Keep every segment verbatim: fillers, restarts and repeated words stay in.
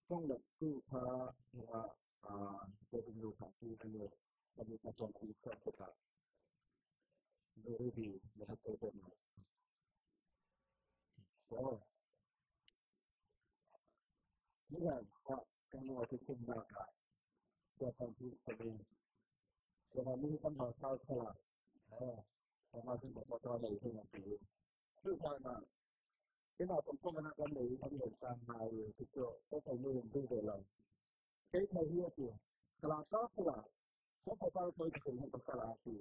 Kong lak tu kha, ina, a, ko ding lu kha tu kha lu, kami kha kong tu kha tu kha. Lu ri bi, na kha tu kha lu. So, ina, kha, kong lu tu sim na kha. So, kong tu kha lu. So, na mi kong ma sa sa la. Eh, so, ma si ma sa sa la, ina tu. Tu kha na. Ina kong kong na kong lu, kong lu kha na, tu so, so, so, lu, tu, tu la. Kei thei hi a ti. Sala sa sala. Sa sa pa so ki thei hi sala a ti.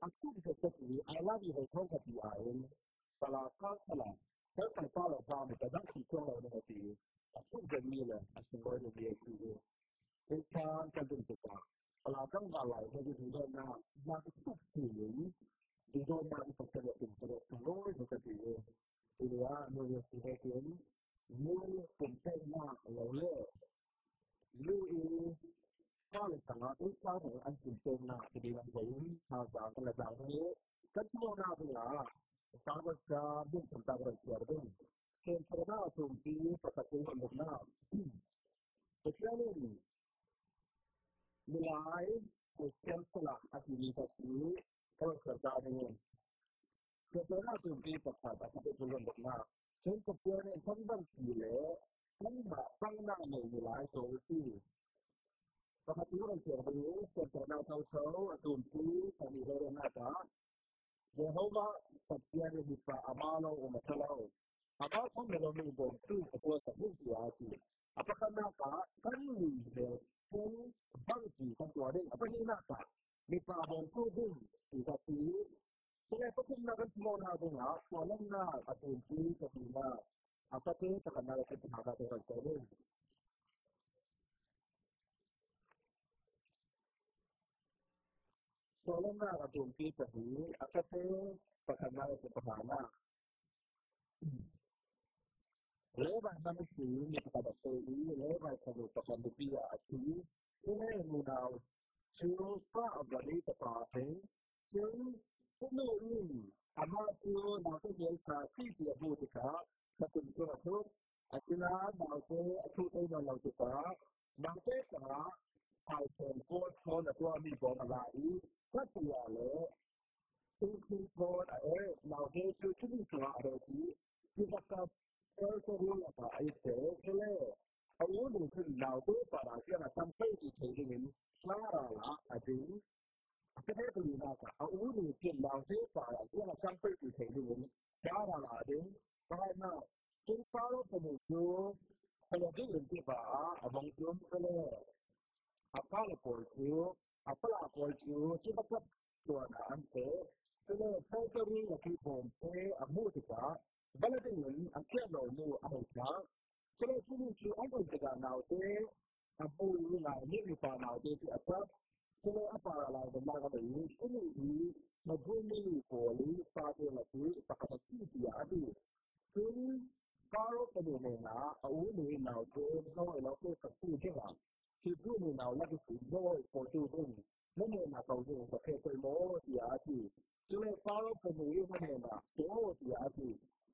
A thu ki sa ti. A la di ho thong ka ti a en. Sala sa sala. Sa sa pa lo pa mi ta dang ki thong lo ni a ti. A thu ki mi le. A sing lo ni a ti. Kei sa ka dun tu pa. Sala kang ba lai ka di do na. Na ki thu ki ni. Di do na ki pa ka lo tu pa lo sa lo ni ka ti. Ti a no ni si he ken. Lu pumpengna lo le. Lu i fa le sanga tu sa le an pumpengna ti di lam ko in ha za ka la za ni. Kan tu na tu la. Ta ko sa bu kan ta ko sa bu. Sen ta na tu ti pa ta ku na. Pathianin milai Khristian sala a timi kha si, ka lo ser ta ding in. Ka lo ser ta ding in pakhat a si te tu lon dok na. Chen Pathianin kan bang ti le, kan ma bang na nei milai to si. Pakhat tu lon ser ding in, ser ta na tau tau, a tum ti, ta ni lo na ta. Jehovah Pathian hi pa ama lo um a tha lo. Ama thawm he lo mi bawmtu ka puak sak ding ti a ti. A pakhatna ka kan lui he kong bang ti kan tuah ding. A pahnihna ka mipa bawmtu ding ti ka si. Cule pathumna kan thumawhna dingah suahlamna a tumpi ka tina. A fate pakhatna le pakhatna te kan suah ding. Suahlamna a tumpi pahnih, a fate pakhatna le pakhatna. Levi nam ihsi mi pakhat a si i, Levi fanu pakhat nupi ah a thi. Cule nunau cu fa a van i fapa a thei. Cun fanu in amah cu naute hmel kha si ti a hmuh tikah fatin cun a thuk. Asinain naute a thuk thei nawn lo tikah naute hrangah phaithiam kawl thawn a tuahmi bawm a la i, khuatia le singkhin thawn a el. Naute cu cumi sungah a ret i, tivakap kalter lakah a itte. Cule a unu cun naute parah ziang a cam pei ti thei dingin hla ral ah a ding. A fate palinak ah a unu cun naute parah ziang a cam pei ti thei dingin hla ral ah a ding. Pakhatnak, cun Faro fanu cu fale dingin tiva ah a vung tum. Cule a fale pawl cu, a fala pawl cu tivakap tuan ah an feh. Cule kalter lakah bawm te a hmuh tikah va la dingin a sianglo nu a hei thlah. Cule cumi cu an um tikah naute a hmu i, ngai nih mipa naute cu a cak. Cule a parah laivannak a nei i, cumi hi Hebru mi pawl i fate lakah pakhat a si, tiah a ti. Cun Faro fanu hnenah a unu in naute hnawi lo pe saktu dingah Hebru nunau lak ihsin hnawi fawtu ding na hnenah ko ding ka feh pei maw, tiah a ti. Cule Faro fanu in a hnenah, "Saw," tiah a ti.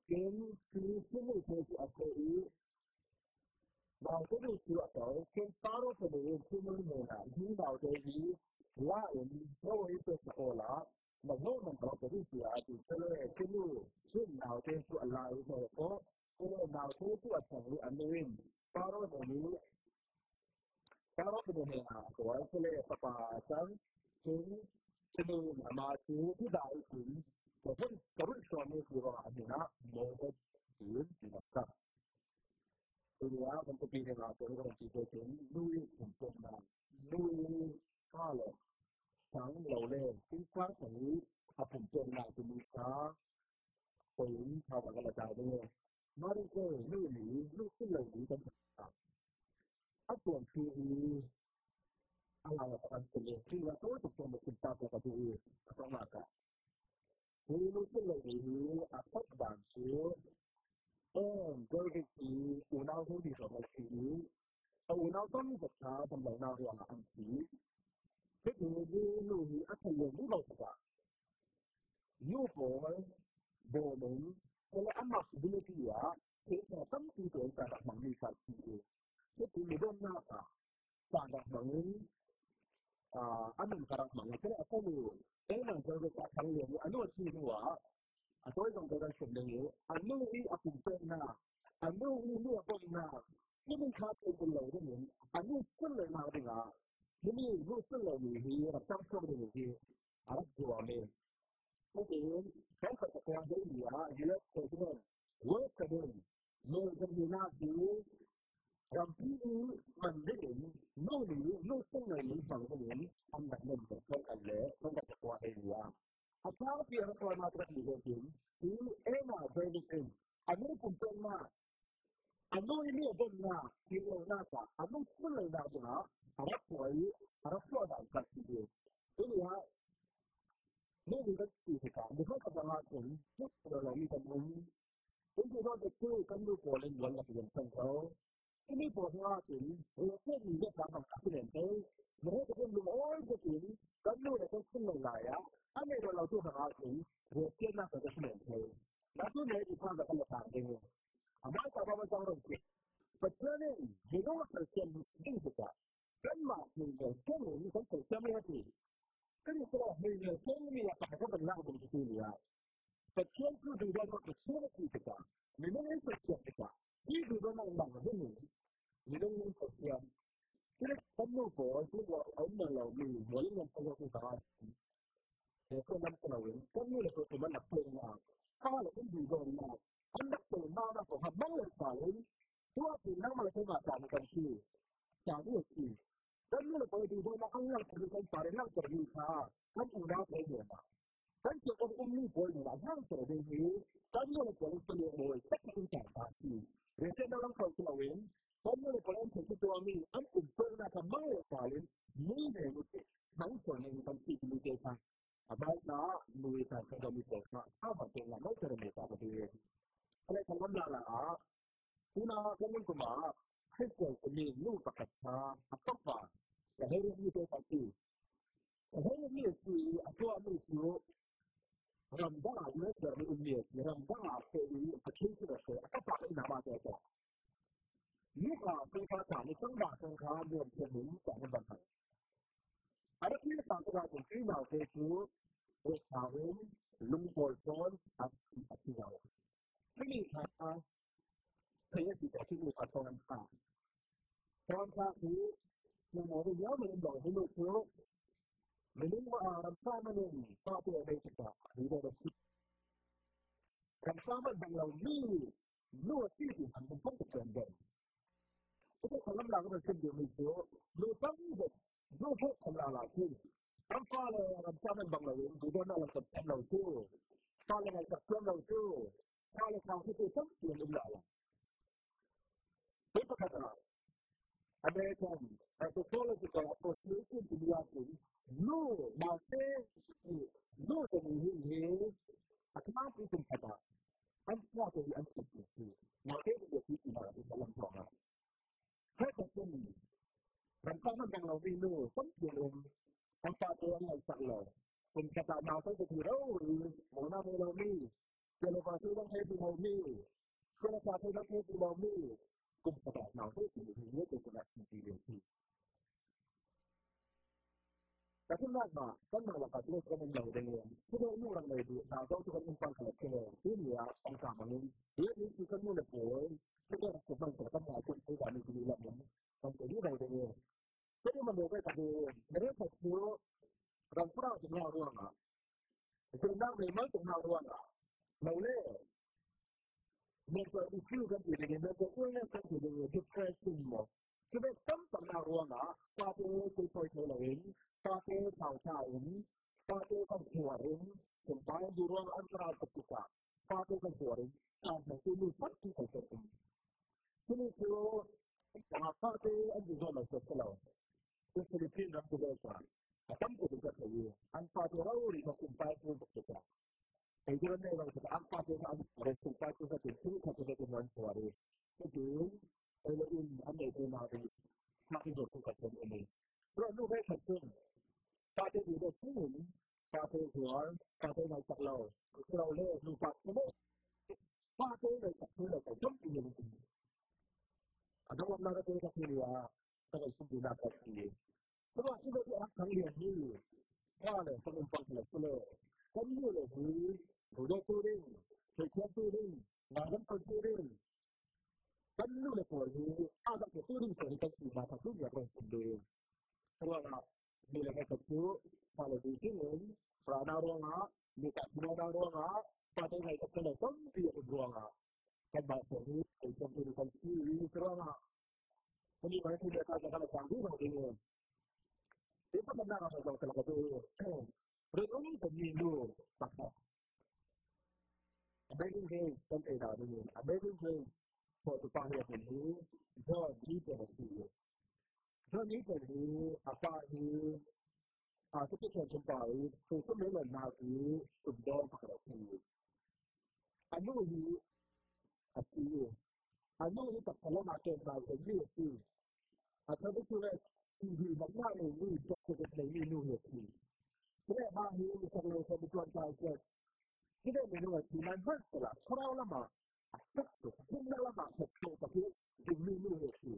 Cun cu cumite cu a feh i, naute nih cu a ko. Cun Faro fanu in cumi hnenah, "Hi naute hi la in hnawi pe sak awla na hnawh man awk a dih," tiah a ti. Cule cumi cun naute cu a la i hnawi a fawh. Cule naute cu a cang i a nu in Faro hnen i Faro fanu hnenah a hruai. Cule fapa a cang. Cun cumi in amah cu, "Tidai ihsin ka run, ka run suahmi hi ruangah a hminah Moses," tiin tiin a sak. Cumi ah kan tupi hnenah tuan kan ti te cun nu i pumpeknak, nu i fale sang lo le innsang sang i a pumpeknak timi kha poi in kha kan la tlai ding. Mari ko nu ni, nu sin lo ni kan a tuan khi hi a lai a kan sin le khi a tu tuk tuan sin ta ko ka tu i a tong la ka. Hi nu sin lo ni hi a thok dan cu, em, David hi unau hnu ni hrawng a si i, a unau tam zat kha damlonak ruangah an si. Hiti hi nu hi a thallian duh lo tikah nu pawl bawm in, cule amah ability ah thil tampi tuan caan a hmangmi kha si i, a nu i nu a bomna, himi kha thei lo dingin, a nu sun lo na dinga, himi nu sun lo ni hi, a tam so ding hi, a rak zuam e. Putin, kan ka sakwa dei ni a, U S President, Joe Biden, no zan ni na hi, rampi i man dingin, no ni, no sun lo ni bang dingin, an dak nem ko kan le, kan ka sakwa dei ni a. A chang pi a sakwa ma tra ti ko kin, i ena dei ni kin, a nu kum pen ma, a nu i mi a bomna, ti lo na ka, a nu sun lo na ka, a rak puai, a rak puai dan ka si. Tuni a, nu ni ka si ka, ni ka ka ba nga kin, nu lo lo mi ka mun. Tuni ka ka tu, ka nu ko len wan la ki yan san ko. Tuni ko nga kin, o se ni ka ka ka si len ko. Ni ka ka lu o se kin, ka nu le ka sun lo la ya. A me lo lo tu ka nga kin, o se na ka ka si len ko. Na tu ne i ka ka ka la ta de. Ama sa ba ma sa ro si. Pathian in, hi lo sa siam ding ka. Kan ma hi lo kan ni kan sa siam ya ti. Kan sa hi lo kan ni ya ka ka ban la ding ti ni ya. Pathian tu ding da ka Pathian si ka. Ni lo ni sa siam ka. Ti ding da na la ding ni. Ni lo ni sa siam. Kira kan nu ko, tu lo, a um na lo mi, mo ling kan sa ko ka. He so lam sa lo in, kan nu le ko tu man na pe na. Ka le kan du do na. An dak pe na na ko ha mang le sa le. Tu a tu na ma le ko ma sa ni kan si. Sa ni si. Kan nu le ko du do na an lang ko kan pa le lang ko ni ka. Kan u na pe ni na. Kan ke kan um ni ko ni na lang ko ni hi. Kan nu le ko le ko le mo. Kan kan ta ta si. Re se na lam sa lo in. Kan nu le ko le ko tu mi. An um pe na ka mang le sa le. Ni ne ni. Mang so ni kan si ni ke ka. A bai sa, lui ta sa dami ko sa, a ba te la mo te mo ta ko te. Ale ka lam la la a. Tuna ka mun ko ma, Krista ko mi nu pa ka ta, a pa pa. Ka he ni te ka si. Ka he ni si, a to a mi si. Ram da a ni sa ni um ni si, ram da a se ni, a ki si da se, a pa pa ni na ba te ta. Ni ka se ka ta, ni tang da tang ka, ni te ni ta ni ba ta. A rak ni sa tu ka tu ti nau te tu, o sa wen, lung pol pol, a ti, a ti nau. Ti ni ka, te ti ka ti ni ka ton ka. Ton ka ti, ni mo ni ya mo ni lo ni lo tu. Ni ni mo a ram sa mo ni, sa tu a ni ti ka, ni lo ti. Ram sa mo dang lo ni, lo si ti han mo pon ko den. Ko ko lam la ko sim de mi tu, lo tang de. Zu fu kan la la tu. Kan fa le kan sa men bang la wen, du don na la kan sa lo tu. Fa le kan sa lo tu. Fa le kan sa tu tam tu la la. Te pa kata. American Anthropological Association tu ya tu. Nu ma te nu te ni hin he. Atma tu tum kata. An sa te an tu tu. Ma te tu tu na sa lam so na. Hei ka chen, ram sa man dang lo mi nu, tam chen um, ram sa te an lai sak lo. Kum kata nau te tu ro ri, mo na me lo mi, te lo fa te dang te tu lo mi, te lo fa te dang te tu lo mi, kum kata nau te tu ri, ne te tu na si ti le si. Ka tun nak ma, kan ma la ka tu kan lo ding. Tu lo nu rang le du, na zo tu kan um pan ka le. Tu ni ya, kan ka ma ni. Ye ni su kan nu le poi. Tu kan su pan ka kan ma kun su ka ni tu la mo. Kan tu ni lo ding. Tu ni ma lo ka tu. Mere ka tu. Ran fra tu na ruang a. Su na me ma tu na ruang a. Lo le. Mental issue kan ti ding, mental illness kan ti ding, depression maw. Cuvek tam tam na ruangah, fate kei poi thei lo in, fate thau tha in, fate kan huar in, sumpai an du ruangah an saral tuk tuk ah, fate kan huar in, san thei tu nu pat tu thei thei in. Tuni chu, ah, fate an du ruangah lo thei thei lo. Tu Philippine ram tu vel ta. A tam ko ding ka thei. An fate rau ri ka sumpai tu tuk tuk ah. Ei, tu kan nei lo, tu kan fate kan, re sumpai tu sa tu, tu ka tu sa tu man suari. Tu tu, ei lo in, an nei tu na tu, sa tu tu ka tu ni. Ro nu ve ka tu. Fate du do tu ni, fate suar, fate ngai sak lo. Tu lo le, nu pa tu lo. Fate ngai sak tu lo, ka jom tu ni. Ada wam na ka tu ka tu ni a, ka ka sum tu na ka tu ni. Sebab tu dia akan dia ni. Sa le, pengumpang le, sele. Kan ni le ni, tu tu ring, tu tu ring, na kan tu ring. Kan nu le pawl hi a zak tu ding so hi kan si na ka tu ya kan si de. Ruangah mi le ka tu fa le di kin in, fa na ruangah, mi ka tu na ruangah, fa te ngai sa kan le kan ti ruangah. Kan ba so hi, kan so hi kan si ruangah. Kan ni mai tu le ka sa kan le kan du ding. Ti pa na ka sa sa ka tu. Ren ong sa ni lu, pa ka. Amazing Grace, kan thei ta ding in. Amazing Grace, ko tu pa hi a hi, John Newton a si. John Newton hi, a pa hi, a tu ki thon chun pa hi, tu tu me lo na ki, tu do pa ka si. A nu hi, a si. A nu hi tak sa lo na ke na se ni si. A tu tu le, si hi na na le ni, do se le ni nu hi si. Kre ma hi, tak lo se ni tuan ta se. Kre me nu si, na vet se la, kra la ma. A sak tu, kum na la ma, se tu ta ki, di mi nu hi si.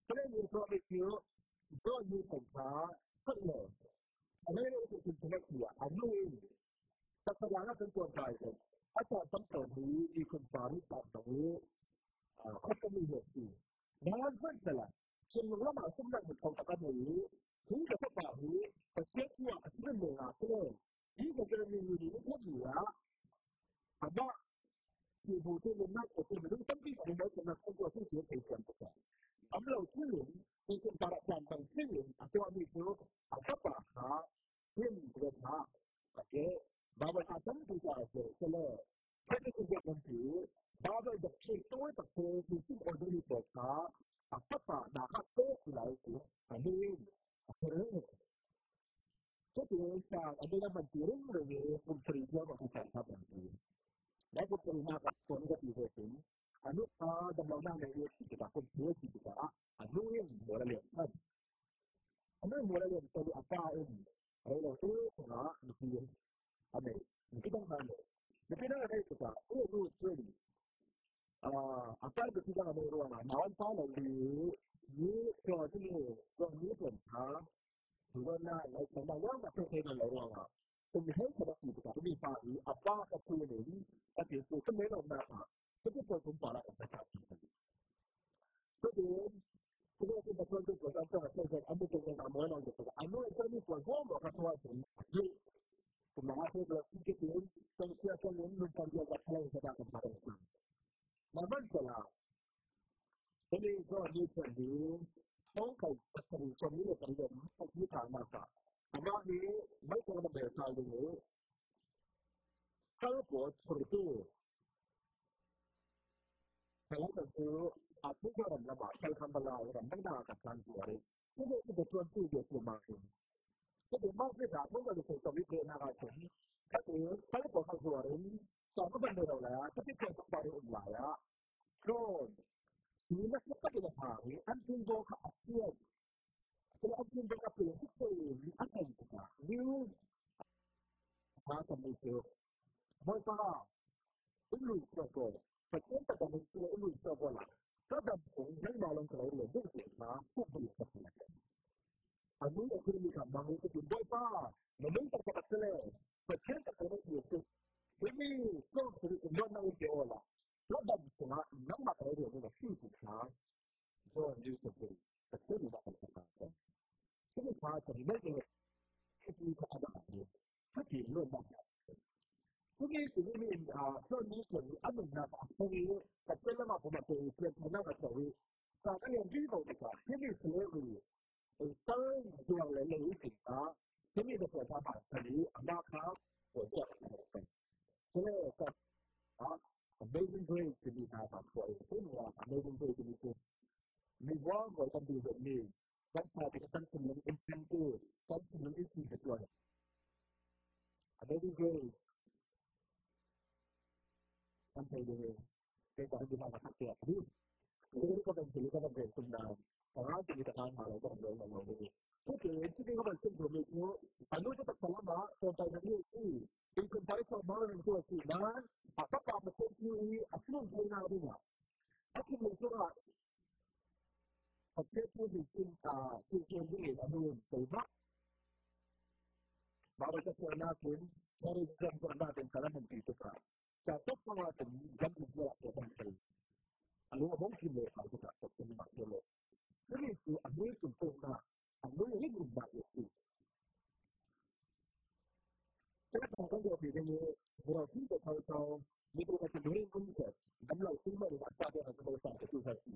Kre ni promise you, John Newton ta, sak lo. A le le se tu tu le si, a nu hi. Taksa dang a kan tuan kai kan. A caan tam sawn hi, i kun pa ri caan tam hi, a, khawsa mi hi a si. Nan van sala, cun lama sum nan hun thawng tak a nei hi, hi ka fapa hi, Pathian thu ah a thil men a si lo. Hi ka zirmi ni ni ni khat ni ah, amah si bu tu min nak ko tu min tampi ka min bai kan nak kan tua sung tua thei siam tak a. Am lo thil in, i kun pa rak caan tam thil in, a tuah mi cu, a fapa kha, him, tua kha, okay, Baibal kha tampi kha a si, si le. Khat ni kuzet kan ti, Baibal doctrine tawi takte, Christian order ni pawl kha, a fapa, na kha pe si lai si, a nu in, a si reng. Cuti caan, a nu in a man ti reng reng i, kum sari tiang a kha caan kha man ti. Na kum sari na kha tuan ka ti ve tin, a nu kha damlo na nei i si ti ka, kum sari si ti ka, a nu in, mo la lian san. A nu in mo la lian san, a pa in, rei lo tu, sung a, nupi in. A nei, nupi dang hna nei. Nupi dang a nei tuk ah, u nu cun, aa, a kai nupi dang a nei ruangah, nawan pa lo li, ni, caw ni, caw ni tuan kha, tu ruang na, lai sang na, yang na pe thei lo ruangah, kum hei kha si tuk ah, tuni pa hi, a pa kha tu ning, a ti tu, tu nei lo na kha, Cuti pawl kum pawl ah kan ka cah ti. Cuti, cuti cu ka tuantu pawl kan tuah a sehseh, a mi tein kan mawi lo zet tuk. A nu a ṭhami pawl hmuahhmuah kha thu ah cun, hi, kum nga te pawl si cutin, kan sia kan in, nun kan sia kan sia kan sia kan sia kan sia. Na man sala, himi John Newton hi, thawngkhat pasarih sawmli le pariat, pasarih thangnak ah, amah hi, Baibal na bel sal ding hi, sal pawl thurtu, Kalasan cu Africa ram lamah sal khan bala ram dangdang ah kan tlan zuar i, cucu cu ṭuantu Jesuh mah hi. Cucu mah hi hna, mah kan sawm i pehnak ah cun, kha cu sal pawl kha zuar in, cawng a ban rero lai ah, cuti ṭuantu pah i um lai ah, John, hi nasa takin a hau i, an ṭuanvo kha a sian. Cun an ṭuanvo kha pek sik tein a tlan tikah, New Testament cu, Bawipa, in lui suak ko, Pathian taktak in si in lui suak ko la, ka dam sung nangmah lawng ka lo rian ding ti kha, pumpi ka si. A nu a si mi kha mang in ka ti, Bawipa, na min taktak a si le, Pathian taktak na si a si. Himi sawm sari in luatnak in pe awla, ka dam sungah nangmah ka lo rian ding a si ti kha, John Newton cu Pathian in a kan taktak cang. Cumi kha cang, mei te, khuapi kha a dah hi. Khuapi luatnak. Cumi cu mi in, aa, John Newton nih a nunnak ah a fung i, Pathian lam ah pum a pe i, pianthar nak a co i, caan a lian vivo tikah, himi slavery, sal zuang le lei ihsin kha, himi na puan kha hmasa i, amah kha puan tuah a kan. Cule, ka, ah, Amazing Grace timi hna kha phuah i, himi ah Amazing Grace timi cu, mi buang buang kan ti zong mi, kan sa ti kan thinlung in thin tu, kan thinlung in si tuan. Amazing Grace. Kan thei ding i, kei ka handi hna ka sak tiah ka duh. Kei ka van thei, ka van thei tum dan. Ka ngan timi ka tan hna lo, ka van lo lo lo ding i. Cuti, cuti ka van sim tu mi cu, a nu cu taksa lam ah, tontai na mi si. Innkuan pai kho hmang ringtu a si nain, a fapa Pathian thu i a thlun theinak dingah, a thinlung sungah Pathian thu hi sin, aa, cinken dingin a nun pei hmanh. Baibal ka sualnak in, Khrih zong zongnak in kan hmun ti tikah, caan tuk zong ah cun kan hmun tiah a sual kan thei. kim le sa tu ka tak sen ma tu le. Sini tu a lui tun tu na, a lui rin un ba le si. Kaya pa kan do pi ni, ro pi so tau tau, ni ko ka tu lui rin un se. Gam lau tu ma ni ma sa de na tu sa tu sa si.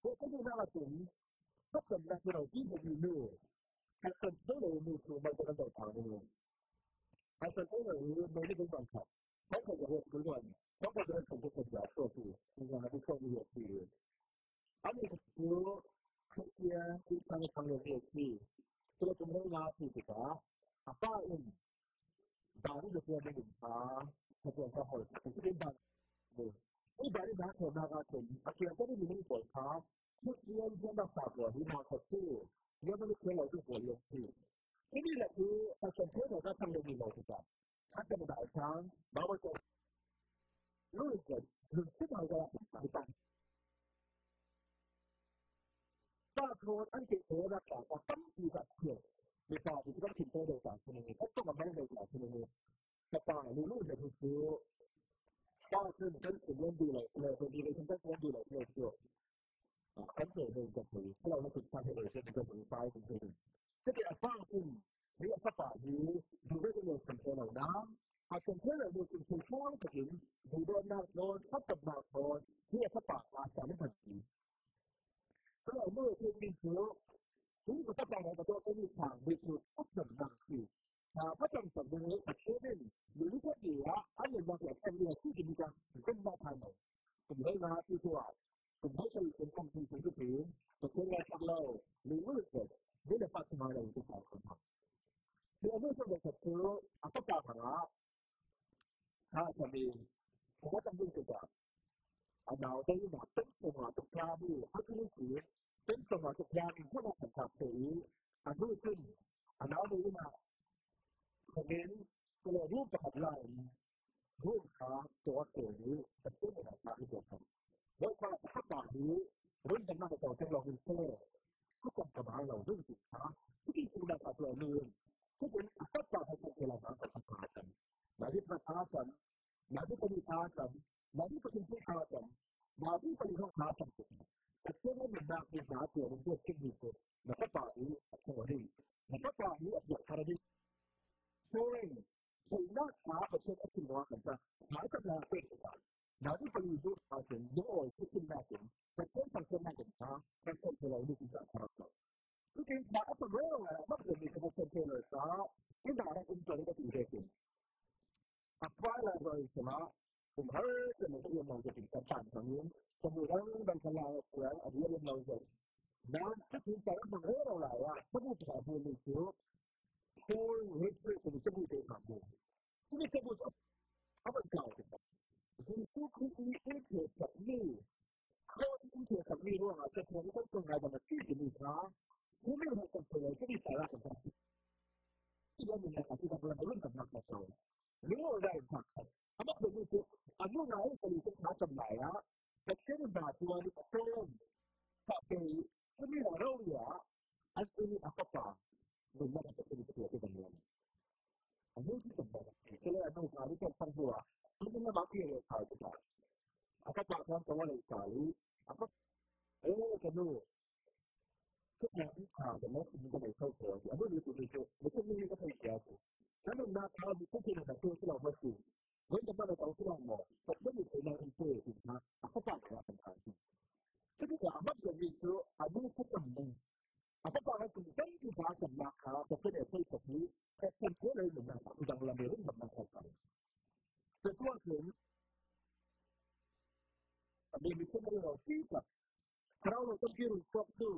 Ko ko na la tu, sa kan na tu pi so ni nu. Ka san tu lo nu tu ma ko kan do ta ni. Ka san tu lo nu ni ko ban ka. Kan ko ko ko ni. Kan ko ko ko ko ya so tu. Ni na ni so ni si. Ani ko Khristian tu sang sang ni si. Tu lo tu na si tu ka. Apa in Dari da tua ding ta, sa tua ka hol sa tua ding ba. Ni dari da tua na ka tua, a tua ka ding ni tua ka, tua tua tua na sa tua hi na ka tu, ya na ni tua tua tua ya si. Ini la tu, sa tua tua ka tang ni lo ta. Ka ta na sa, ba wa tua. Lu sa, lu si ba ya ta. Pa thawn an keih thawn a tlak a tampi kha thil mipa ti kha thin tawh deuh ta si ni, kan tawng a mang deuh ta si ni. Fapa lulu he thu chu pa chun kan sim lam duh lo si lo, kan duh lo, kan sim lam duh lo si lo chu. Ah, kan tawh deuh ka thei, ka lo na kut sa he lo si ni ka thei pa i kan thei. Chuti a pa chun hi a fapa hi duh vek in lo san thei lo na. A san thei lo deuh chun thil sual takin duhdawtnak thawn, haksatnak thawn hi a fapa kha a cam a phat hi. Ka lo mu thei mi chu, hi ka fapa kha ka tawh thei mi sang mi chu haksatnak si. Sa phatang sak ding hi Pathian in lulu thei mi ah a nunnak hi a cam ding a si ti mi kha zumnak phan lo. Kum hei na si tu a, kum hei sa kum kum si si tu pi, Pathian in a sak lo, lulu se, ni le pa tu ma lo tu pa kha. Tua nu cu a fapa hnga kha a cam i, kha a cam ding tikah a naute inn ah pensung ah tuk hram i, a tun si pensung ah tuk hram i hmun ah kan kha seh i, a nu cun a naute inn ah khumin, cule room pakhat la in, room kha tuak a seh i, Pathian in a sa i tuak kha. Bawipa, ka fapa hi rundamnak a tawng lo in seh, a cam ka bang lo, nun ti kha, cuti cungnak a tuah nun. Cutin a fapa kha san thei lo, a fapa kha a cam. Nazi pakhat kha a cam, nazi pali kha a cam, nazi pathum kha a cam, nazi pali kha a cam. Pathian in nunnak mi hna tuah in tuah khin mi cu na fapa hi a thawh ding, na fapa hi a piak thar ding. Sorry, theihnak kha Pathian a thin ruang kan ta, hna kan la pek ta. Nazi pali cu kha cun, lungawi cu sinnak in, Pathian thangṭhatnak in kha kan san thei lo, ni kan thar ko. Cutin kha a cam rero lai ah, mak zet mi kha kan san thei lo caah, inn ah rak um tuan ka ti vekin. A pai lai ruang in sungah, kum har cem ka iam lo zet in ka tlan thang in, ka hmuh dang dang ka lai a siang, a ri a iam lo zet. Nan, cutin caan a hmang rero lai ah, cabu pakhat a hmuh mi cu, Paul Redfield kong cabu te hna hmu. Cumi cabu cu a van kau tikah Jesuh Khrih nih in thesakmi, cross in thesakmi ruangah cathiang kan sual ngaidam a si timi kha, hmuhmi hmuhsak thei lo, cumi tla kan si. Ti lo min a ti tak lam run kan nak ko. Lungawi rai in phak khat. A mak zet mi cu a nunau pali cu kha cam lai ah Pathian in hna tuan in a sawm. Ka pei, cumi lo rori ah an inn i a fapa nunnak a Pathian in ka tuah ti kan lam. A nu cu kan bawm. Cule a nu hna nih kan sang hnu ah an inn lamah kir le sal tikah a fapa khan kan lei sal i a fapa, "Eh, ka nu, ka nu, ka nu, ka nu, ka nu, ka nu, ka nu, ka nu, ka nunnak kha Jesuh Khrih nih na tuah si lo maw si? Rundamnak na tong si lo maw? Pathian nih theinak in pe," ti kha a fapa nih a kan ti. Cutikah a mak zet mi cu a nu facam ding, a fapa kha kum tampi hna a camnak kha Pathian nih a theihsak i, Pathian thei lo nunnak kha midang lam i rundamnak kha a cang. Cucu ahcun a mi missionary lo pi tak, thlarau lo tampi run suaktu,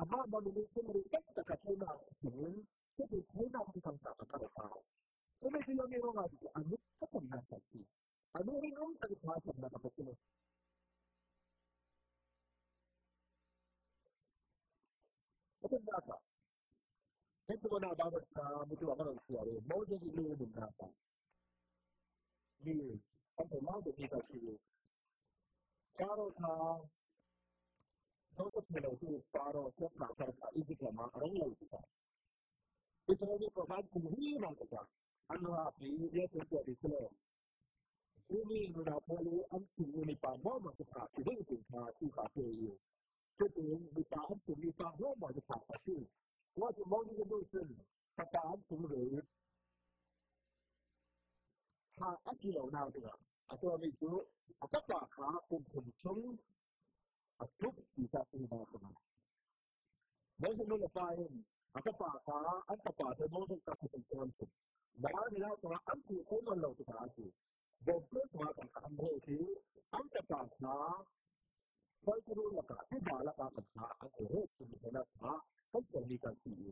amah mah mi missionary tam tak a theinak sungin, cucu theinak thangṭhat a kar a sau. Cumi cu ziangmi ruangah si, a nu facamnak kha si. A nu ringum tak i thla camnak a Pathian a Pathian nak ah, kan tu na Baibal sa mi tu a kan siar i Moses i nu nunnak ah mi kan thei Moses mi ka si. Faro kha Joseph thei lo tu Faro siatnak kar kha Egypt lam ah a rong lo tu kha. Israel mi ko man kum hi rong tu kha. An hna pi Yosef tuah ti si lo. Tuni nunau pawl i an sungmi mipa mawmaw te pha si ding tung pha thu kha pe i. Cutin mipa an sungmi pa mawmaw te pha kha si. Tua cu Moses a duh cun fapa an sung ve i pha a si lo nak dingah a tuahmi cu a fapa kha kum thum sung a thup ti kha si hna kha. Moses nu le pa in a fapa kha an fapa te Moses kha kha tung an thup. Mara ni nak sungah an thuh kho man lo tikah a ti. Bawmtu sungah kan kha an reh ti an fapa kha Falterul lakah, tiva lakah kan kha an i ret timi hna sungah kan sualmi kan si i.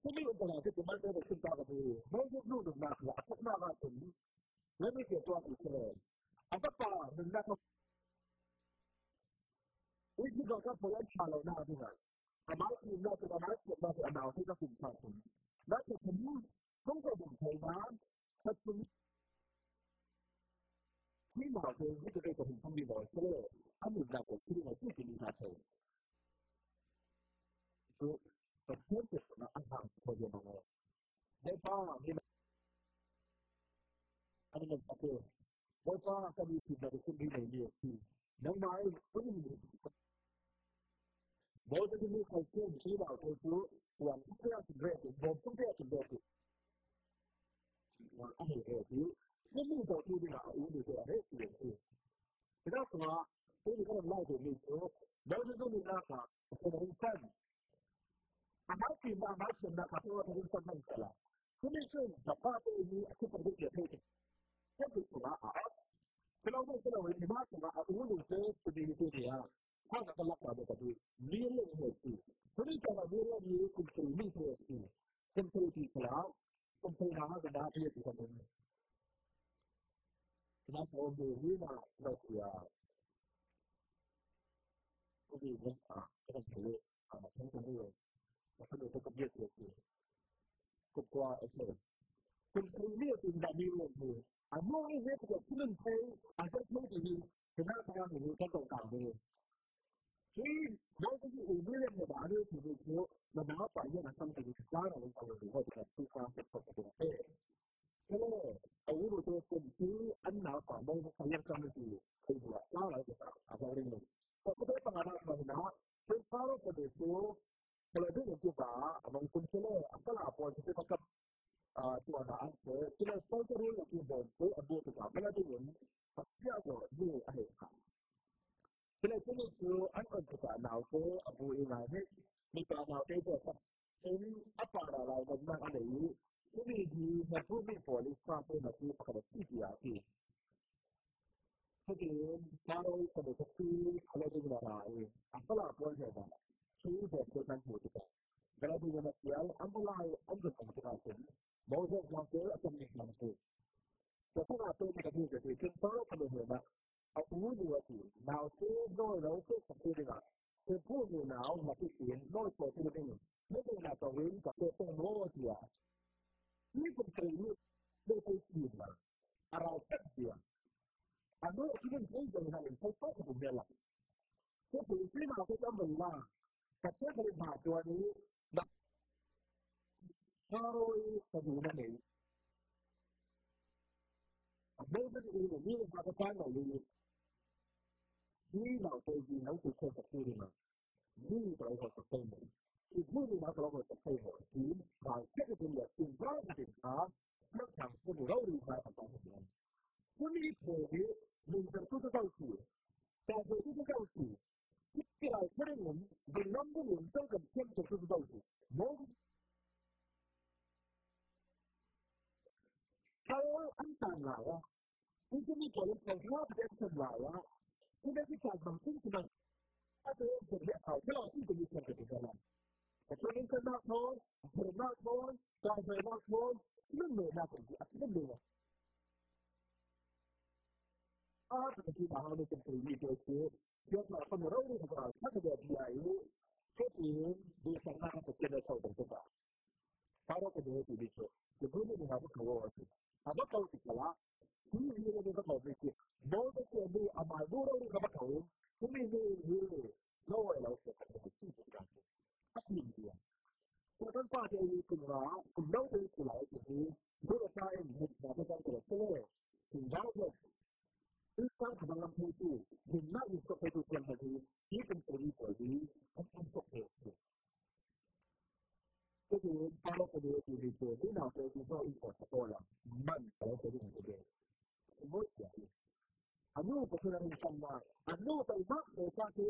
Cumi in tala tete malte dah chim ta ka duh. Moses nu nunnak le a thawknak ah cun, lami ke tuah ti si le. A fapa nunnak a uici ka ka poi an ṭha lo nak dingah. Amai fimnak in, amai fimnak in a naute ka kum ṭha cun. Na ṭha cun, sung ka bum thei nan, khat cun Hi naute hi ka vei ka hung tum ding a si le, a nunnak ko thil a si timi hna thei. Cu Pathian te na a hang ko dia ma ngo. Bawipa, mi na an nan sa ko. Bawipa, ka mi si na ko thil ri nei mi a si. Nangmah in, ko ni mi si. Moses nih kal cun hi naute cu tuan sung te ah cun reh in, bawm sung te ah cun reh in. A hei reh hi, himi zoh tu dingah a u nute a reh ti a si. Hina sungah tuni kan lai duhmi cu Moses nunnak ah Pathian a rinsan. Amah fimnak, amah thiamnak kha Pathian a rinsan hmanh sala. Cumi cun na fate hi a thupha deuh tiah thei tuk. Kan ti sungah a ap. Silo hmanh silo in hima sungah a u nute tuni hi tuni ah Hmasa kan lakter ve ka duh. Miriam hi a si. Tuni caan ah Miriam hi kum sarih mi te a si. Kum sarih ti sala, kum sarih hna hna kan dah a si kan um. Kan dah a um ve hi na, kan dah a si a. Kum sarih hna, ah, kan dah a si. Ah, kan dah a si. Kan dah a si. Kum kua a si. Kum sarih mi a si na Miriam hi. A nu i he kum a thil in thei, a zat thei ti hi. Kan dah a si hi kan tong kang ve. Hi Moses i u Miriam le dah a rel timi cu, na naupa i a sam timi cu Sarah le Sarah le hawt kan tu kha kan thawk kan pe. Cule a u rute cun hi an naupa Moses a liam cang ti thei hnu ah Sarah le Sarah a hau ring. Ka khuate panga nak hna hin ah, cun Sarah fanu cu fala ding in tiva a vang kun cule a fala pawl cu tiva kap, aa, tuahnak an si. Cule solter rul a tlun bawmtu a bu tikah fala ding in a siah zaw nu a hei kha. Cule cumi cu an on tikah naute a bu i ngai hnik. Mipa naute cu a tak cun a pa ralai ngannak a nei i, cumi hi hnaṭuanmi pawl i fate hnaṭuan pakhat a si, tiah a ti. Cutin Faro fanu cu pi a la ding in a ra i, a fala pawl hnenah cu bawmtu kan hmuh tikah, ka la ding in a fial, an va lai, an va kong tikah cun, Moses naute a tammi hna cu, ka tangah pehmi ka duh zet i, cun Faro fanu hnenah a u nu a ti, naute nawi lo pehsak te dingah, thimpu nu nau mak ihsin nawi sawhtu ding, na dingah ka rin ka feh peng maw, tiah. Nikum sarih mi, le pei si hna, a rau ṭhat zia. A nu a kinin thei zong hna in sawhsawh ka tum hna lai. Cutin pi naute kan van la, ka thiang ka rin hna tuan i, Faro i fanu na nei. A Moses u le mi le hna ka tlai lo i, hi naute hi naute khuasak tu ding a, mi ka lo khuasak pei maw? Hi bu ni na ka lo khuasak pei maw? Tiin ralkhiat in le sin ralkhiat in kha, siangtlang fanu rori hna ka tlai lo. Cumi phone hi, lungter tu tu zo si, tawhhoi tu tu zo si, Cuti lai khuarin in, vun lam dingin tel kan thiam tuk tu zo si. Moses sal an tan lai ah, tutu mi pawl in sal hna ka an sem lai ah, cuvek i caan bang cun si man, a te an sem le a thau, thil a si tu mi sem ka ti hna lai. Ka ṭuan in sannak thawn, a herhnak thawn, tlauhnawinak thawn, a ṭuan lengmang. A, ka ti, a hau nih kan thei mi te cu, siatnak kan rori kha, kha ka bia i, cutin, duhsaknak a Pathian a tho deuh tuk a. Faro fanu ti mi cu, Hebru mi nih a va ko a ti. A va ko ti kha la, hi mi nih va ko mi ti. Moses nih amah nu rori kha va ko, hi mi nih hi, lo ai lo si kha si ti ka ti. A si mi. Cu kan fate i kum nga, kum lo te si lai si hi, bu ka ta in, bu ka ta in, si le. Tinggal zet, insang khabang lam theitu, gimna insuk theitu thianghlim hi, hi kum sawmli pawl hi an insuk thei a si. Cutin Faro fanu a timi cu, hi naute hi Faro in khuasa pawl ah man a lo pe ding hi ve. Simbawi sia hi. A nu Pathian a rinsanna, a nu teimak Bawipa hi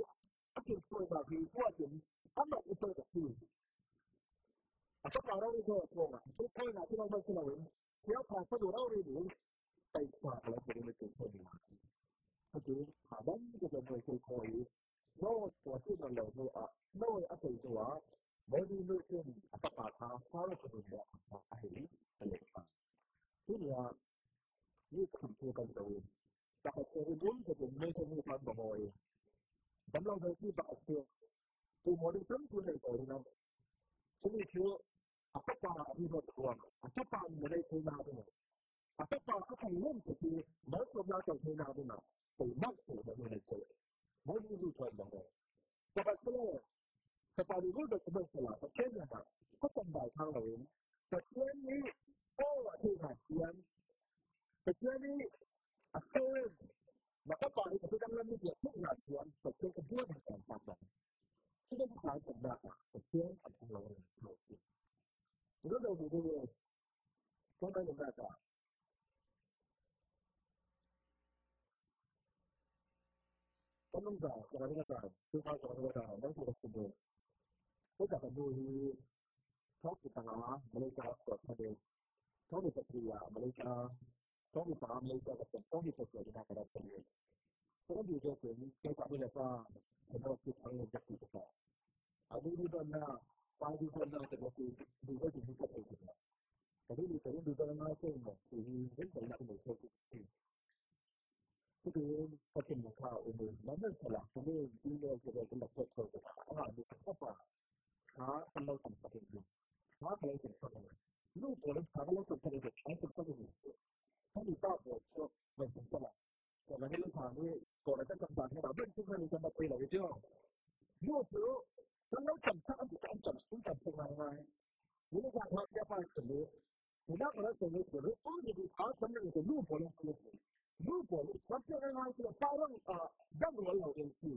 a kilhruainak hi tuatin amah i pek a si. A fapa rori zo a chuang ah, tu khaina ti lo man si loin, siapa fanu rori nih taisa a lo pe ding hi tu khaina. Cutin, a dang zet in hnuai thei khawi, Noah tua ti man lo hnu ah, Noah a thei hnu ah, Moses nu cun a fapa kha Faro fanu nih a hei a lehfa. Tuni ah, mi pakhat thu kan zoh in, pakhat cu ringum zetin Moses nu kha an va hawi. Damlo zo si pakhat cu, pu maw ding tampi nei ko ringam. Cumi cu a fapa a ri ruat ruang, a fapa in na nei thei hna ding, a fapa a kan lawm tuk i malsawmnak co thei hna dingah teimak seh na hnu nei cu Moses nu cu an va hawi. Pakhat si le, fapa nih lut a si hmanh sehla, Pathian hnenah khuacham dai thang loin, Pathian nih aw a theih hna tiang, Pathian nih a so in, na fapa hi ka biadang lam nih tiah theih hna tiang, Pathian ka buan in caan fak hna. Cudan khan cawmnak ah Pathian a thang lo in a si. Cudan lo hnu ding i kan kan umnak ah kan nungza, kan nungza, tu kan kan nungza, nang tu ka si ding. Hika ka nu hi thawk i tanga Malaysia ah suak kha ding. Thawk i pasarih ah Malaysia, thawk i panga Malaysia ka suak, thawk i pasarih ah ka rak suak ding. Kan duh vekin kei ka nu le pa ka nu ki thang ka si ka. A nu duhdawtnak, pa duhdawtnak te duh vekin hi ka thei ka. Ka nu nih ka duhdawtnak ngai peng maw ti hi kan theinak nei thei ka si. Cutin Pathian nih kha um in, nan nan sala, ka nu in email ka kan rak pek thawk ka, a nu ka fapa kha kan lo tam sak in, kha ka lo tam sak in, nu pawl in kha ka lo tam sak in, kha tam sak in, kan i pa pawl cu van sung sala. Ka van i lo sa ni, ko na kan tam sak in, van sung kan i kan rak pei lo i tio. Nu cu kan lo tam sak an ti an tam, an tam sak ngai ngai. Ni ka hna siapa si lu. Hi nak na sung ni si lu. Um ni di kha tam ni ka nu pawl in si. Nu pawl in tam sak ngai ngai si, pa rang a dang rual lo in si.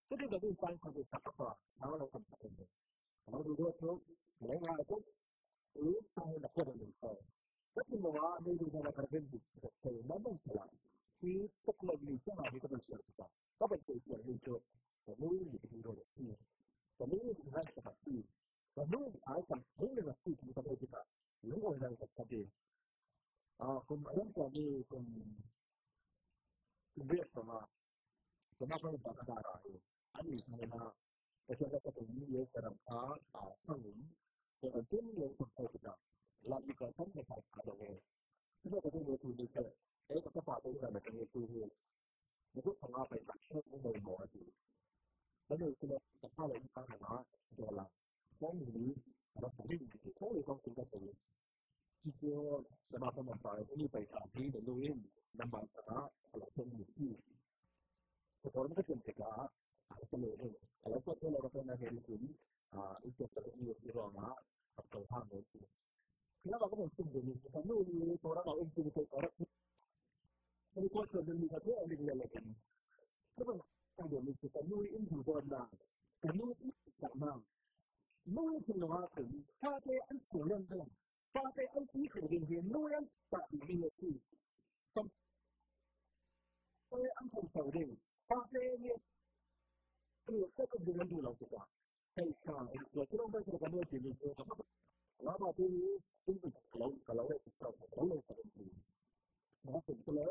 Cuti ka ding cang ka ding ka pa, na lo kam sa ko. Ka lo duh duh tu, ka lo ngai tu, u sa na ko ding ko. Ka ti mo wa, ni duh na ka ding duh, ka sa na dong sa la. Ki tuk lo ni sa na ni ka ding sa ka. Ka ban ko sa ni tu. Ka lo ni ki ding do si. Ka lo ni ki ngai sa ka si. Ka lo ni ai ka ding na si ki ka ding ka. Lo ngai ka sa ding. Ah, kum alam ka ni kum, kum biasa ma. Sana ko ba ka da ra. Ani sa na Pathian ka sak in mi Israel ram kha, aa, sang in, ko kan tun leng sang ko kita. Lam mi kan tam ka pa ka dong e. Kita ka dong e tu ni ka, e ka pa ko na na kan e tu ni. Ni ko sang a pa sa ko ni mo ati. Ba ni sila ka pa la ni sa na do la. Ko ni, ba ko ni ko ni ko sing ka tu. Cucu, sema sema pa, ini paisa hi na nu in, na man sana, a lo pun ni si. Sekolah ni ka cem teka, a lo pun ni, a lo pun ni, a lo pun ni, a lo pun ni, a, itu tak ni si ruang a, a lo pun ni. Kena ba ko pun sum ni, ka nu ni, orang a um tu ko orang. Ini ko sum ni ka tu, a ling ni a lo pun. Ka ban ka dawtmi cu ka nu in duhdawtnak, ka nu in saknak, nu in thinlung ah cun fate an thur lengmang, fate an ti kho ding hi nu in an pahmi a si. Fate an thangso ding, fate nih an sak ding an duh lo tikah, Kaisa, tua cu lawng bantuk ka nawl timi cu ka fak. Lama tu hi, in ka lo, ka lo le sik sau, ka lo le sik in ti. Ka fak sik le,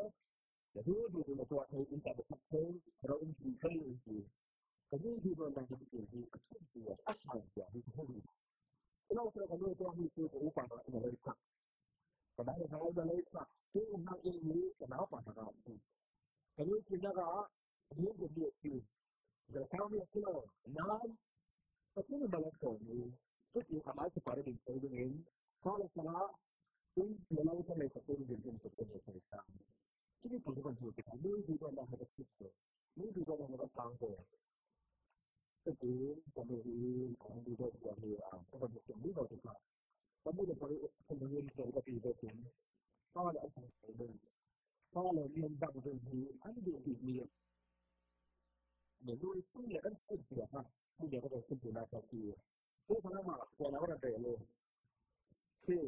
ka du du na tua thei in ka fak thei, ka lo in ti thei in ti. Ka du du na ka ti ti hi, ka thum si a, a sang si a, hi ka hum. Ka lo sik ka lo tua hi cu ka upa na ka lo sak. Ka dai na ka lo sak. Tu na in ni, ka na pa na ka si. Ka lo si na ka, ni ka ni si. Ka sa mi si lo, nan, Pathian in a malak sawm i, cutin amah cu par ding ko ding in, fa le fa la, in pi lo kan lei sak ko ding in Pathian in kan sang. Cumi pawl kan hmuh tikah, mi duhdawtnak he ka thuk ko, mi duhdawtnak he ka sang ko. Cutin, ka nu hi, ka nu duhdawt sual hi, a, ka kan hmuh mi lo tikah, ka nu le pa kan hmuh in ka ti ve tin. fa le an thang thei lo. Fa le mi an dang vel hi an duh bik mi. Menu sung le an thut zia ha. Mu le ka vel sung tu na ka si. Ko ka na ma ko na ka na vel lo. Ke.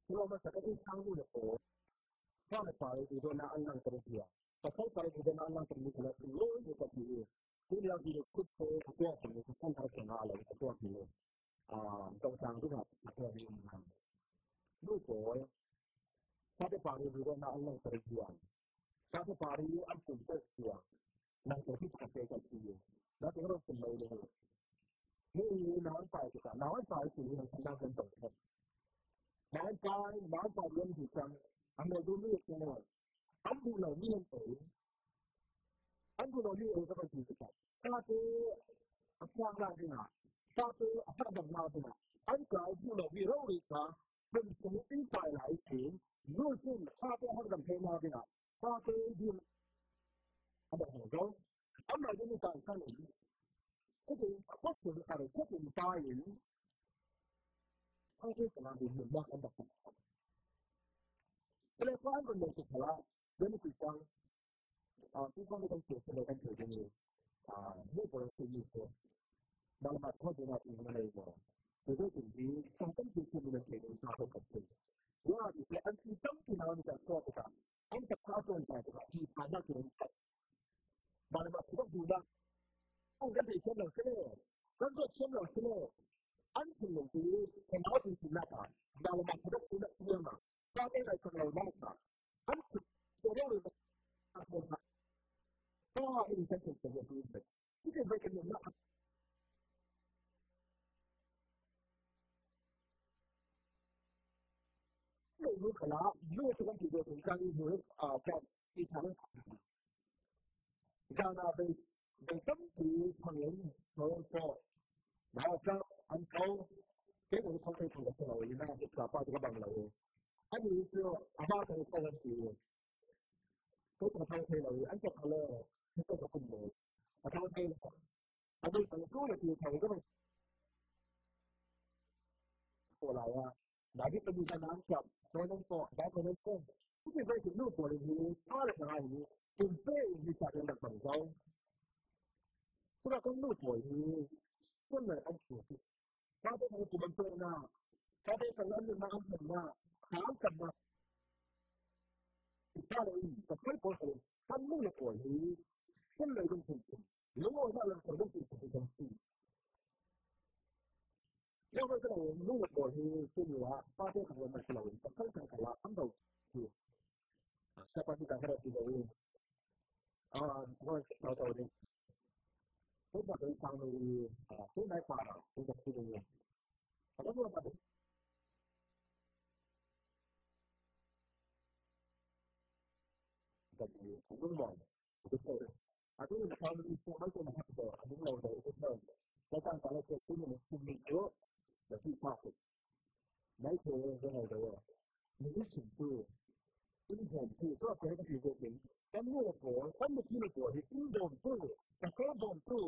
Ko ma sa ka tu sang mu le ko. Fa le pa le duh na an lang ta zia. Pasal pa le duh na an lang ta ni ka la sung lo ni ka ti. Ko ni a video clip ko ka tu ka ni ka san ka na la ka tu ka ni. A, tawh tlang dingah a tuah ding a, nu pawl, fate pari ri ruahna an langter zia, fate pari an pumter zia, nang tawh hi pakhat te ka si. Na tawh rawh sim lo ding. Nu i nau an pai kita, nau an pai si ni han sim nang kan tawh thot. Nau an pai, nau an pai rian hi cang, an lo dum mi a cang lo. An duh lo mi an ei. An duh lo mi ei ka kan ti ka. Fate a chuang na ding a, fate a hahdam na ding a, an kai duh lo mi rori kha, kan sung in pai lai si, nu cun fate a hahdam thei na ding a, fate duh a dang zo. An lo ding mi kai sang in. Ka ding a pastor a ro sa ding pai in. Fate sa na ding mun mak an dak. Telephone kan lo tu khala, dan si sang. A, sung kong kan sung sung kan thei ding. A, mu por sung ni ko. Mal ma ko ding a ting na lei mo. Ko ding ting ni, sa kan ting sung ni thei ding ta ko kan sung. Ya, di se an ti tam ti na ni ka so ta. An ta sa ton ta ta ti ta na ko. Mal ma ko ding na. Ko kan thei sung na se. Kan ko sung na se. An thinlung hi, kan au sin sin lak a, dah le mah thadok thilnak tiang ah, fate ngaihsak lonak ah, an sut, tua deuh le a thawm ah, tua in kan thei thei tu sek. Cuti ve kan nunnak ah, lo lu kala, lu tu kan ti ve kan sang i hmu, ah, kan i thang. Zana ve, ve tampi thangin, thawng fawh. Nau kap, an tho. Kei ka thawng thei thawng ka si lo, ina, ka pa tu ka bang lo. Ani cu, a ba ka thawng an ti. Kei ka thawng thei lo, an tho ka lo. Kei ka kum lo. A thawng thei lo. A dul sang tu le ti thawng ka bang. Fawh lai a. David pahnih kha nan kap, tawi nan fawh, dai tawi nan fawh. Cuti zeitin nu pawl in hi, fa le hna hi, pumpe in hi ca rian rak bang zo. Cuka kan nu pawl hi, sual le an thur ti. Fate kha kum an peknak, fate kha an nunnak an hmannak, kha an kamnak. Fa le in, ka fai pawl kha in, kan nu le pawl hi, sual le kan hmun hmun. Lungawihnak lam kan hmun hmun kan si. Ziangvek si loin, nu le pawl hi tuni ah fate kha ruahnak si loin, pasal kha kal ah an do hi. Siapa ni kan ka ti lo in, ah, ruah si lo ding. Kei pa kan sang lo in, ah, kei nai pa, kei ka ti lo in. Ka ruah pa ding. Ka ti lo in, maw. Atu in family form ai tu na hak tu, a ding lo tu tu tu. Ka tan ka lo tu tu na sum ni tu, na ti fa tu. Nai tu na lo tu. Ni ni sum tu. In home tu, tu ka ka ti tu tu. Kan ni ko, kan ni ki ko, in dom tu. Ka so dom tu.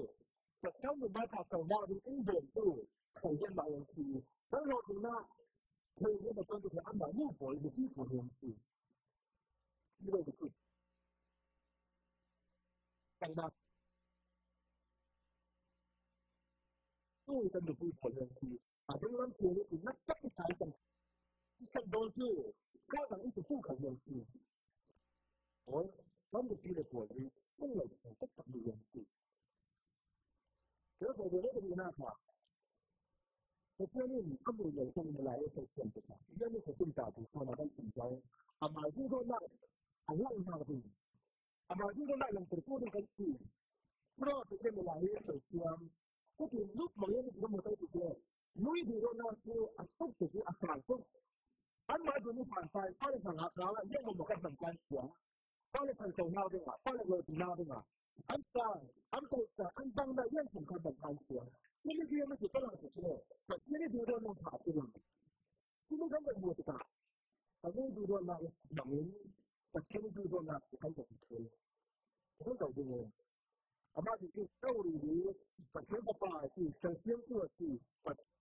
Ka so ni ma ka so na in dom tu. Ka yan ma yang si. Kan lo tu na. Ka yan ma tu tu an ma ni ko, ni ki ko yang si. Ni lo tu. Tangba tu kan duh pawl hian si. A danglam tu ni si nak tak i sai kan. I sak dawn tu. Ka dang i tu tu kan hian si. Oi, kan duh pi le pawl hi. Sung lo tak tak ni hian si. Kei ko de de na ka. Pathian in a hmui lo kan i malai a sosiam te kha. Hian i satum ta tu ko na kan sim zau. Amah duhdawtnak a hmuh hna ding. Amah duhdawtnak langhtertu ding kan si. Cun Pathian malai a sosiam. Cutin luk mang hian i si kan hmu thei ti si. Nui duhdawtnak cu a tuk tuk i a sang tuk. Anmah duhmi pantai, fale hna kha, lengmang kan hman kan sual. Fale thanchonak dingah, fale rualchannak dingah. An tang, an tawlsa, an bangna, lengmang kan hman kan sual. Cumi viam a si ka lang si lo. Pathian i duhdawtnak kha a si lo. Cumi kan kan hmuh tikah, ka nu duhdawtnak bangin, Pathian i duhdawtnak kan kan thei. Kan kan ding. Amah cu Khrih rori hi Pathian Fapa a si, Siangtho a si, Pathian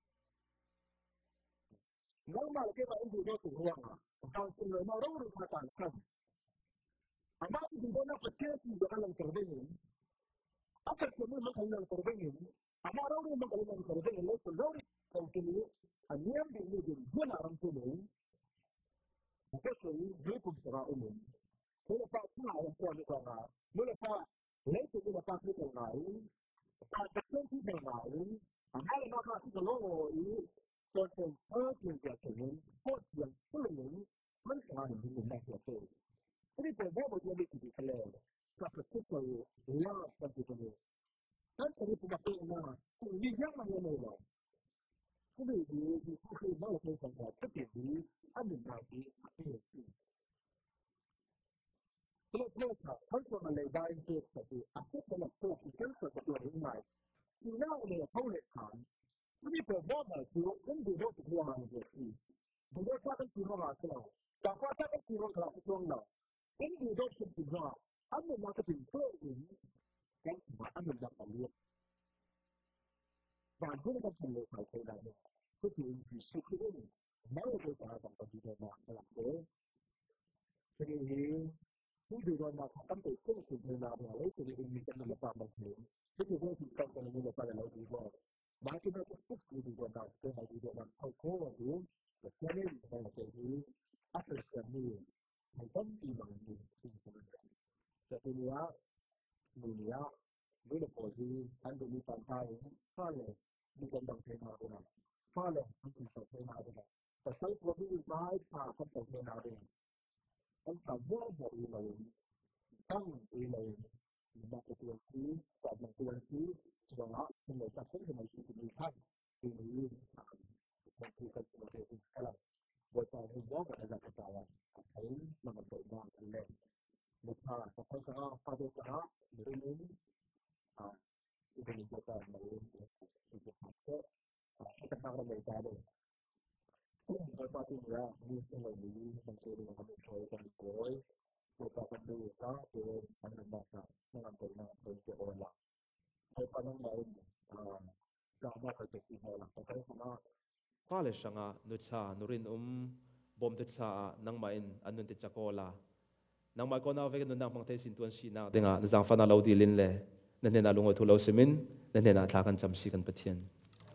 Nangmah le keimah in duhdawtu ruangah vantung le amah rori kha tangsan. Amah duhdawtna Pathian sih zong a langter dingin, a sak sung in mah kan langter dingin, amah rori mah kan langter dingin, le sun rori kau tuni, a niam ding ni ding, huna ram tuni, a sak sung, lui kum sara umin. Huna pa, huna yang kuan ni kuan na, huna pa, Leitung in a pa thu ko ngai, sa tak sen thu ko ngai, a ngai ma ka thu ko lo i, ton ton sa kin sia kin, ko sia kin, man sa ngai ni na sia kin. Tri ko bo bo sia bi si di kale, sa ka su so la sa di ko. Kan sa ni pu ma ko na, ku ni yang ma ya mo lo. Tri ni ni su su ma ko sa ka, tri ni, a ni na ni, a ni si. Tua tua sa, kan suan a lei dai in pek sa tu, a cia sa na so ki kan suan sa tua ring mai. Si na le thau le san. Tuni ko bo ba tu, in du do tu hua hang je si. Du do ta kan si ro la sa lau. Ta fa ta kan si ro la sa tuang lau. In du do si si ro. An mu ma ka tin to in. Kan si ma an mu da ka liat. Ban du kan si le sa ko da ne. Ko tu in si su ki in. Nang le sa kan ka du do ma ka la ko. Tuni hi, Thu duhdawtna kha tampi sung sung theihna ding a, leitung in mi kan na le pa man thei. Hiti zong thu kan kan na le pa le lo duhdawt. Mah tu na tu suk thu duhdawtna, tu na duhdawtna sau kho tu, Pathian in na le te hi, a sung sung mi, mi tampi mang mi sung sung mi. Tua tu ni a, mi ni a, mi le pawl hi, an du mi pan ta in, sa le, mi kan dang theihna ding a, sa le, mi kan sau theihna ding a. Pasal pawl mi vai sa kan sau theihna ding a. Kan sa buai buai i lo in, tang i lo in, na ka tuan si, sa na tuan si, tuan a, sin lo sa kong na si tu ni kan, tu ni, kan tu kan si lo ke si sa la. Buai pa ni buai ka na ka ta la, ka thai, na ka buai na ka le. Ni ka, ka sa sa, sa sa, ni ni, a, si tu ni buai pa na ni, si tu ni sa, a, ka ta ka na ta ni. Bawipa, tuni ah mi sung lo mi, kan tu ding a kan i suai kan i kawi. Bawipa, kan duh sa te an nunnak ah na kan toihna kan te aw la. Bawipa, nangmah in, ah, sa na kan te si hna la. Pasal sungah Fale hrangah nucha, nurin um, bawmte cha ah nangmah in an nun te cak aw la. Nangmah kawhnak vek in nunnak hmang thei sin tuan sihnak dingah na zangfahnak lo dil in le na hnenah lungawi thu lo simin na hnenah thla kan cam si kan Pathian.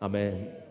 Amen.